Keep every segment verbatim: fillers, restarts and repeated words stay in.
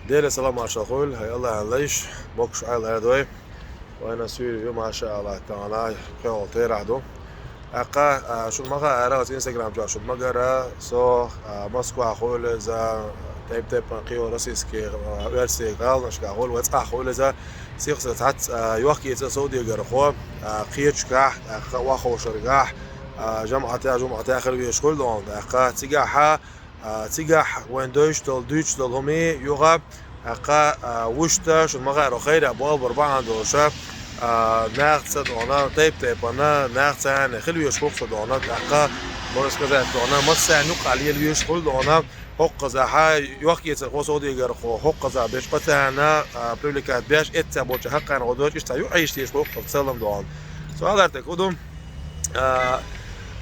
Деле салам маршал хуьлда, хӀай Аллахьан лайш, боккъал Ӏайла а дой. Вайна суьйра ю, машаАллахь, тахана пхоьалгӀа терахь ду. ТӀаккха, а, шуна ма хаара, аса Instagram чохь шуна ма гара, со, а, Москва хуьлу иза, тайп-тайпана кхийо российский, а, оьрсийн гӀаланашка хуьлу, вай цӀахь хуьлу иза, сиха сан цхьацца, а, йохк-ийца совдегархо, а, кхечу гахь, тӀаккха охьаховшаргахь, а, жамӀатехь, жамӀатехь хила везаш хуьлу дона, тӀаккха цигахь, а, цигахь вайн дойчу долу, дуьйцуш долу хӀума юха, тӀаккха, а, вуьшта, шуна ма хаара, хайра болх бар бахьана долуша, а, нахаца дона, тайп-тайпана, нахаца хила везаш хуьлу со дона, тӀаккха, можно сказать, дона, массарна юккъахь лела везаш хуьлу дона, хӀокхузахь, йохк-ийцархо, совдегархо, хӀокхузахь берш, оцарна, а, привлекать беш, эццехь болчу хьакъана гӀо дойчу, иштта ю Ӏийша дезаш хуьлу хӀокхуза цалам дона. Со алар тӀе хӀу ду? А,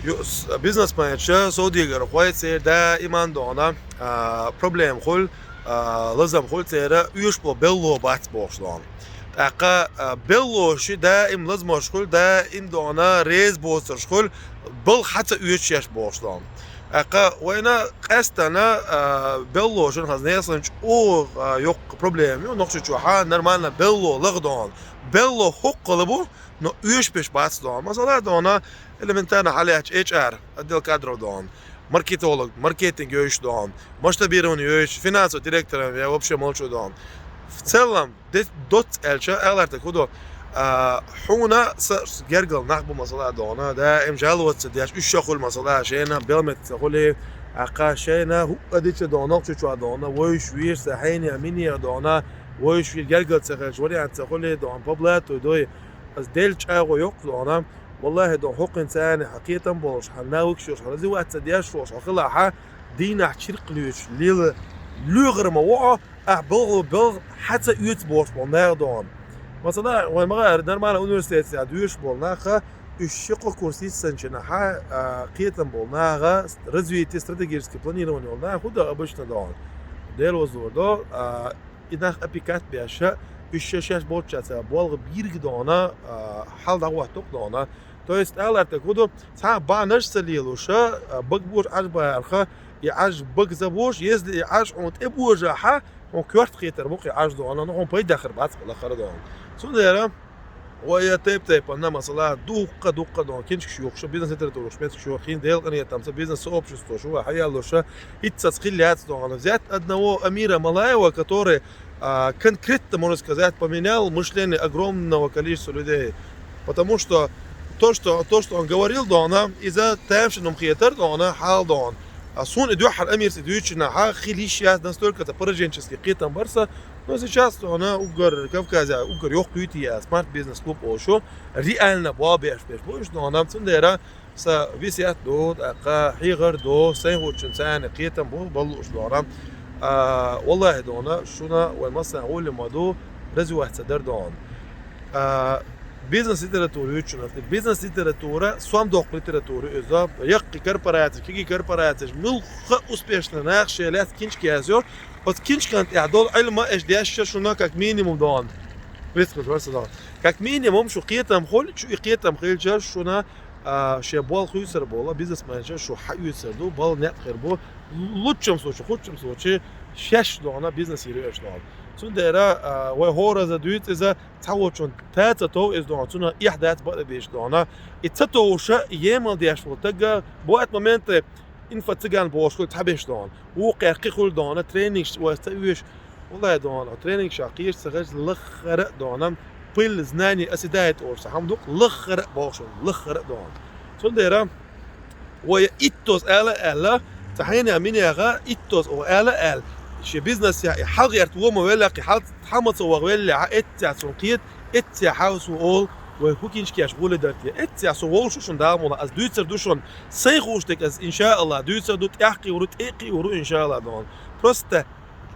ю-, с-, бизнесменша, совдегархой, церан даиман дона, а, проблема хуьлу, а, лазам хуьлу церан, оьшуш болу белло бац бохуш дона. ТӀаккха, а, белло ши даим лазамаш хуьлу, даим дона, реза боцурш хуьлу, балха хьан ца оьшу шаьш бохуш дона. ТӀаккха вайна къаьстана, а, беллошна хаза несан чӀогӀа, а, йоккха проблема ю, нохчийчохь нормально белло лаха дона. Белло хӀоккхула бу, но оьшуш берш бац дона. Масала дона, элементарно хьалаьцча H R, отдел кадров дона, маркетолог, маркетинг йойуш дона, масштабирование йойуш, финансовый директором ве, вообще молчу дона. В целом, де-, доцца аьлча, алар тӀе хӀу ду, а, хьуна са гергал нах бу масала дона, даим жаловаться деш, уьш ша хуьлу масала, шайна белмет ца хуьлий, тӀаккха шайна хӀуъа дича дона, нохчийчохь дона, вуьйш вийр сан хьенех, минех дона, вуьйш вийр гергал ца хилча, вариант ца хуьлий дона, по блату дой. Ас Делан чӀагӀо йоккха дона, валлахӀи дона, хӀокхуьнца царна хьан кхетам болуш, хьан навыкаш йолуш, хьан развиваться деш волуш, хьо хилахь, дийнахь чиркх луьйчуш, лела лоьхур ма ву хьо, ахь балхо балха хьан ца оьцу бохуш болу нах дона. Масала, вайн ма хаара, нормально университетехь доьшуш болу нах, уьш ши-кхо курс йиссинчу нах, а, кхетам болу нах, развитие, стратегическое планирование йолу нах хӀу до обычно дона? Дела вазлур до, а, и нах опекать беш, уьш шаьш-шаьш болчаьрца болх бийриг дона, а, хьал дӀахӀоттур дона. То есть, алар тӀе хӀу ду, цхьа бахьанаш ца лелош, а, бага божа Ӏаж бахарх, и Ӏаж бага ца божа, если и Ӏаж хьуна тӀе божахь, хьуна коьрта хетар бу-кх и Ӏаж дона, но хьуна пайда хир бац лахара дона. Цундела вай тайп-тайпана, масала, дуккха-дуккха дона киншкаш йохуш, бизнес-литератураш меттигаш йохуш, хин Делан къинхетамца бизнес-сообществош вай хьаяллуш, хӀинццалц хилла яц дона. Взять одного Амира Малаева, который, а, конкретно, можно сказать, поменял мышление огромного количества людей. Потому что то, что, то, что он говорил дона, иза тамашийна хӀума хетар дона, хьал дона. А суна и дуьххьара Амирца и дуьйцучу нахь хила йиш яц, настолько это пораженческий кхетам бар сан. Но сейчас дона уггар Кавказехь, уггар йоккха юьйти яц, Smart Business Club олуш, реально болх беш берш бу уьш дона. Цундела сан весет ду, тӀаккха хьехар ду, сайн хӀуттучун царна кхетам бу, баллуш дона. А, валлахӀи дона, шуна вайн массарна гӀоле ма ду, развиваться дар дона. А, бизнес-литература ю чуьнан. Бизнес-литература, сом доккху литература иза, яккхий корпорацеш, кегий корпорацеш, муьлхха успешный нах шайн лаьцна киншка язйо, оцу киншкан тӀехь долу Ӏилма аш дешча шуна как минимум дона. Вистхуьлуш вара сан дона. Как минимум шу кхетам хуьлу, шу и кхетам хилча шуна, а, шен болх хуьйцур болу бизнесменша шу хьаоьцур ду, бала некъ хир бу, лучшем случае, худшем случае, шаьш дона бизнес йир ю аша дона. Цундела, а, вай хӀораза дуьйцу иза, цхьаволчун та ца тов иза дона, цунах эхь дац бакъдерг дийцча дона. И ца товша, емал деш волу тага, бывает моменты, инфо-цыган бохуш хуьлу цхьаберш дона. Вукхаьркхи хуьлу дона, тренингаш вайца ца оьшу. ВаллахӀи дона, тренингашах кхеташ ца хилча лаххара а дона, пыль знаний оседает олуш сан хӀума ду-кх, лаххара а бохуш, лаххара а дона. Цундела вай иттаза ала а аьлла, цхьа хьенех-минеха иттаза оха ала а аьлла, шен бизнесехь и хьалгӀерта вон ма веллехь, и хьал-, хьал ма ца ваха веллехь, эццехь цунна кхета, эццехь хьовса ву олу, вай хӀу киншкеш гӀоле дара те. Эццехь со вовшашна Дала муха, ас дуьйцур ду шуна, сайн хууш дерг ас, иншааллахӀ, дуьйцур ду, тӀаьхьа кхийур ду, тӀе а кхийур ду, иншааллахӀ, дона. Просто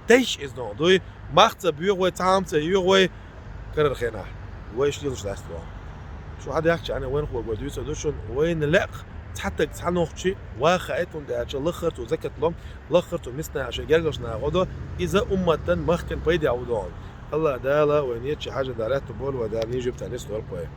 дайша иза дона дуй, мах ца боьгӀа вай, цхьа хӀума ца йоьгӀа вай, карара хенахь вайша лелаш дац дона. Шу хьан даьхкачарна вайна хӀума гой дуьйцур ду шуна, вайна лаьа цхьа таг, цхьа нохчи ваха хаийта, хӀунда аьлча лаххара цо закат ло, лаххара цо мискачу гергарчу нахана гӀо до, иза умматан, махкан пайде ву дона. АллахӀ Дала вайна еччи хьажа далетта болу вай Дала нийжиб тан нисдолу вай.